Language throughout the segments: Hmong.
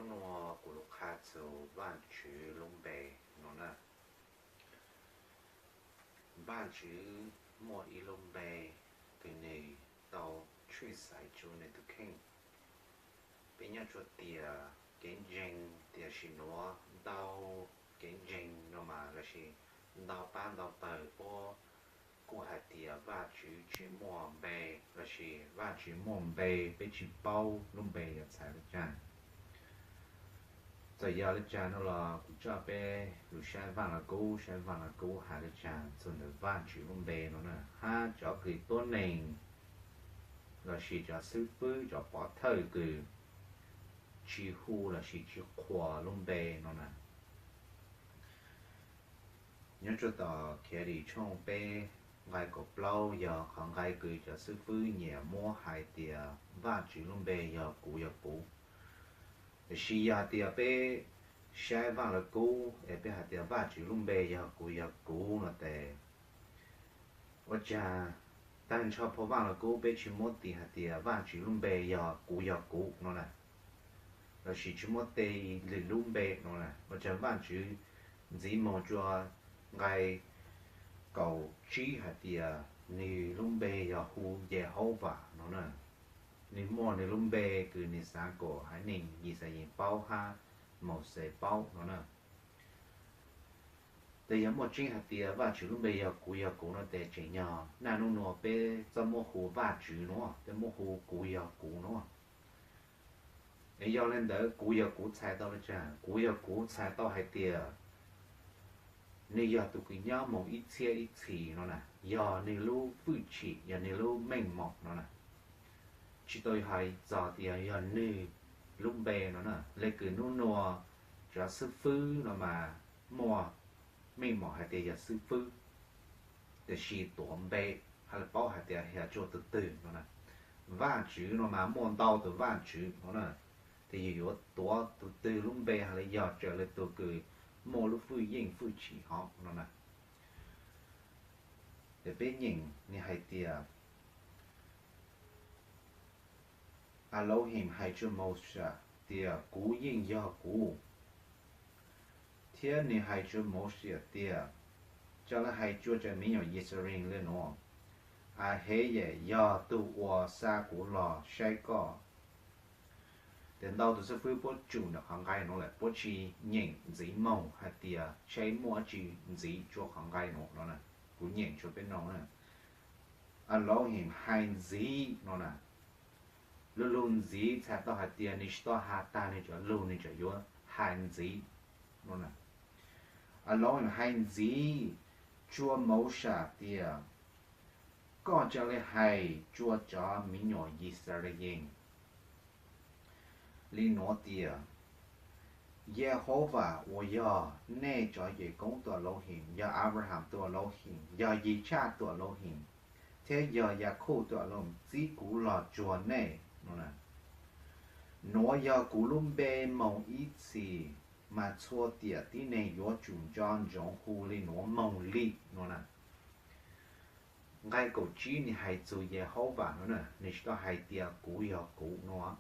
Hnub nuav kuv lug qha txug Vaajtswv lub npe nuav na. Vaajtswv muaj ib lub npe kws nwg tau tshwj xaiv tsua nwg tug kheej. Peb nyob tsua tias kev ntseeg, tiam sis nuav ntau kev ntseeg no mas lossis ntau pab ntau pawg puab kuj hais tias Vaajtswv tsi muaj npe, lossis Vaajtswv muaj npe peb tsi paub lub npe yuav txhais le caag. Txawm yog le caag no los kuv coj peb lug saib Vaaj Lug Kub, saib Vaaj Lug Kub has le caag txug ntawm Vaajtswv lub npe no na, hab cov kws tuab neeg lossis cov xwb fwb, cov pov thawj kws tsi hu lossis tsi qhuas lub npe no na. Nyob tsua tom Khiav Dim tshooj peb nqai kaum plaub yog qhov nqai kws cov xwb fwb nyiam muab hais tias Vaajtswv lub npe yog kuv yog kuv. Tiam sis yog tias peb saib Vaaj Lug Kub es peb hais tias Vaajtswv lub npe yog kuv yog kuv no tes, ua caag taag nrho phau Vaaj Lug Kub peb tsi muab tis hais tias Vaajtswv lub npe yog kuv yog kuv no na, lossis tsi muab tes lwm lub npe no na. Ua caag Vaajtswv ntxiv moog tsua nqai kaum tsib hais tias nwg lub npe yog hu Yehauvas no na. Nwg muaj nwg lub npe kws nwg xaav kuas haiv neeg Yixalayees paub hab Mauxes paub no na. Tes yog muaj tseeb hais tias Vaajtswv lub npe yog kuv yog kuv no tes tseem yog naj nub nuav peb txhob muab hu Vaajtswv nuav, peb muab hu kuv yog kuv nuav. Es yog le ntawd kuv yog kuv txhais tau le caag? Kuv yog kuv txhais tau hais tias nwg yog tug kws nyob moog ib txhiab ib txhis no na, yog nwg lub fwj chim, yog nwg lub meej mom no na. Tsi tau hais txog tias yog nwg lub npe no na. Le kws nub nuav cov xwb fwb no mas muaj meej mom hais tias yog xwb fwb, tiam sis tuav npe hab le paub hais tias yog tsua tug twg no na. Vaajtswv no mas muaj ntau tug Vaajtswv no na, tes yug yuav tuav tug twg lub npe hab le yog tsawg le tug kws muaj lub fwj yeej fwj chim hov no na. Tes peb nyeem nwg hais tias, Alauhim hais tsua Mauxes tias, kuv yeej yog kuv. Thiab nwg hais tsua Mauxes tias, ca le hais tsua cov miv nyuam Yixalayees le nuav, Aheyees yog tug uas xa kuv los saib koj. Tes ntau tug xwb fwb puab tsum ntawm qhov nqai nuav lawm, puab tsi nyeem ntxiv moog hais tias saib muaj dlaab tsi ntxiv tsua qhov nqai nuav no na. Kuv nyeem tsua peb noog na. Alauhim hais ntxiv no na. Lug lug ntxiv txhais tau hais tias nwg tsi tau has tag nwg cov lug, nwg tseem yuav hais ntxiv no na. Alauhim hais ntxiv tsua Mauxes tias, koj ca le hais tsua cov miv nyuam Yixalayees li nuav tias, Yehauvas uas yog nej cov yawm koob tug Alauhim, yog Abraham tug Alauhim, yog Yixaj tug Alauhim, thiab yog Yakauj tug Alauhim txib kuv los tsuag nej no na. Nuav yog kuv lub npe moog ib txhis, mas txhua tiam tib neeg yuav tsum nco ntsoov hu li nuav moog li no na. Nqai kaum tsib nwg hais txug Yehauvas no na, nwg tsi tau hais tias kuv yog kuv no.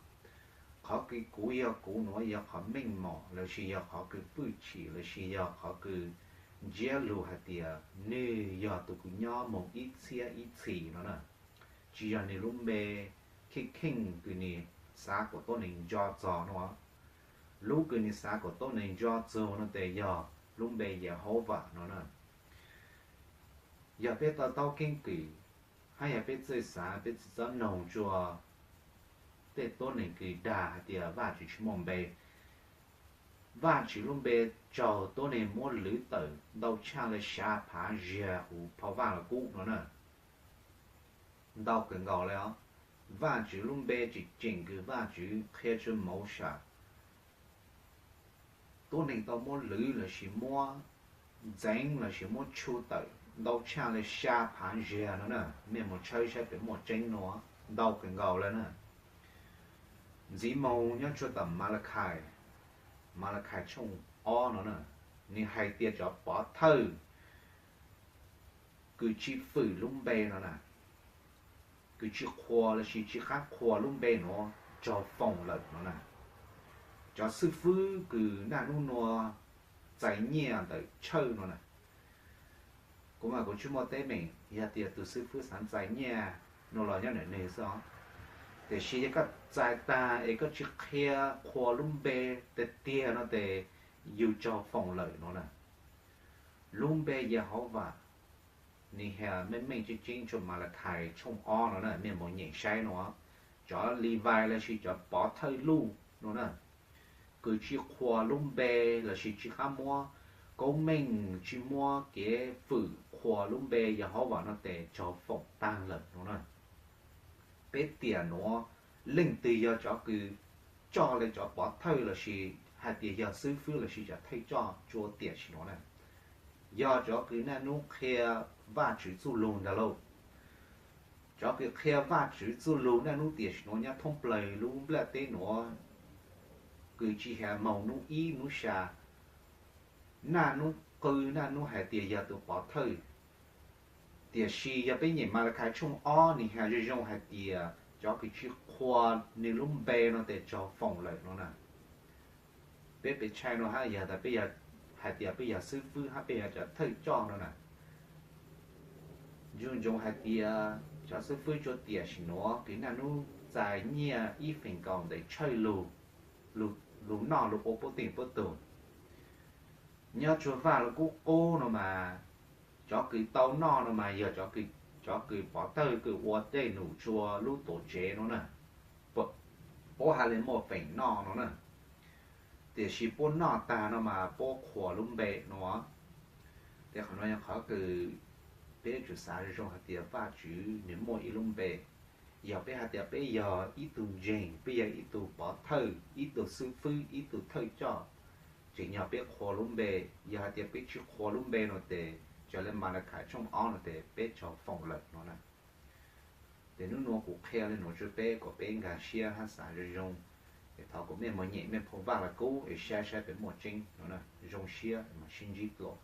Qhov kws kuv yog kuv nuav yog qhov meej mom lossis yog qhov kws fwj chim lossis yog qhov kws ntsiab lug hais tias nwg yog tug kws nyob moog ib txhiab ib txhis no na. Tsi yog nwg lub npe kheej kheej kws nwg xav kuas tuab neeg nco txog no. Lub kws nwg xav kuas tuab neeg nco txug no tes yog lub npe Yehauvas no na. Yog peb to taub keeb kwm, hab yog peb txawj xav, peb tsi txhob noog tsua tej tuab neeg kws dag hais tias Vaajtswv tsi muaj npe. Vaajtswv lub npe raug tuab neeg muab lwv tawm ntau tshaj le sab phav ziag huv phau Vaaj Lug Kub no na. Ntau kawg nkaus le os. Vaajtswv lub npe tseem tseem kws Vaajtswv qhia tsua Mauxes, tuab neeg tau muab lwv lossis muab ntxeev lossis muab tshu tawm ntau tshaj le sab phav ziag no na. Mej moog tshawb saib puas muaj tseeb no, ntau kawg nkaus le na. Ntxiv moog nyob tsua tom Malakais, Malakais tshooj ob no na, nwg hais tias cov pov thawj kws tsi fwm lub npe no na, kws tsi qhuas lossis tsi qab qhuas lub npe nuav raug foom lawm no na. Cov xwb fwb kws naj nub nua txais nyiaj ntawm Tshawj no na, kuv mas kuv tsis muaj teeb meem yog tias tus xwb fwb xav txais nyiaj no los nyob ntawm nws xwb os. Tiam sis yog koj txais tag es koj tsis qhia qhua lub npe tiag tiag no tes yus tso foom lawm no na. Lub npe Yehauvas, nws has meej meej tseeb tseeb tsua Malakais tshooj ob no na, mej mus nyem saib no, cov Livais lossis cov pov thawj luj no na, kws tsis qhuas lub npe lossis tsis qab muab koob meej, tsis muab kev fwm qhuas lub npe Yehauvas no tes tso foom tag lawm no na. Peb tiam nuav leej twg yog cov kws coj le cov pov thawj lossis hais tias yog xwb fwb lossis cov thawj coj tsua tiam sim nuav na, yog cov kws naj nub qhia Vajtswv txuj lug ntag lauj. Cov kws qhia Vajtswv txuj lug naj nub tiam sim nuav nyob thoob plawg lub nplaj teb nuav, kws tsis has moog nub ib nub xya, naj nub qw naj nub hais tias yog tus pov thawj. Tiam sis yog peb nyem Malakais tshooj ob nws has zoo zoo hais tias cov kws tsis qhua nws lub npe no tes tso foom lawm no na. Peb pes tshaib no hab yog tas peb hais tias peb yog xwb fwb hab peb yog cov thawj coj no na, nco ntsoov hais tias cov xwb fwb tsua tiam sim nuav kws naj nub txais nyiaj ib feem nkaus ntawm Tshawj lug, lug noj lug ua puab teej puab tug. Nyob tsua Vaj Lug Kub Qub no mas, cov kws tau noj no mas yog cov kws pov thawj kws ua dej num tsua lub tuam tsev no na, puab has le muaj feem noj no na. Tiam sis puab noj tag no mas puab qhuas lub npe no. Tes qhov no yog qhov kws peb yuav tsum xav zoo zoo hais tias Vajtswv nws muaj ib lub npe. Yog peb hais tias peb yog ib tug ntseeg, peb yog ib tug pov thawj, ib tug xwb fwb, ib tug thawj coj, tseem yog peb qhuas lub npe. Yog hais tias peb tsis qhuas lub npe no tes, raws le Malakais tshooj ob no tes peb tso foom lawm no na. Tes nub nua kuv qhia le nuav tsua peb kom peb nkag siab hab xav zoo zoo. Es thov kom mej moog nyem mej phoo Vaj Lug Kub es saib saib peb muaj tseeb no na. Zoo siab mas sib ntsib dlua.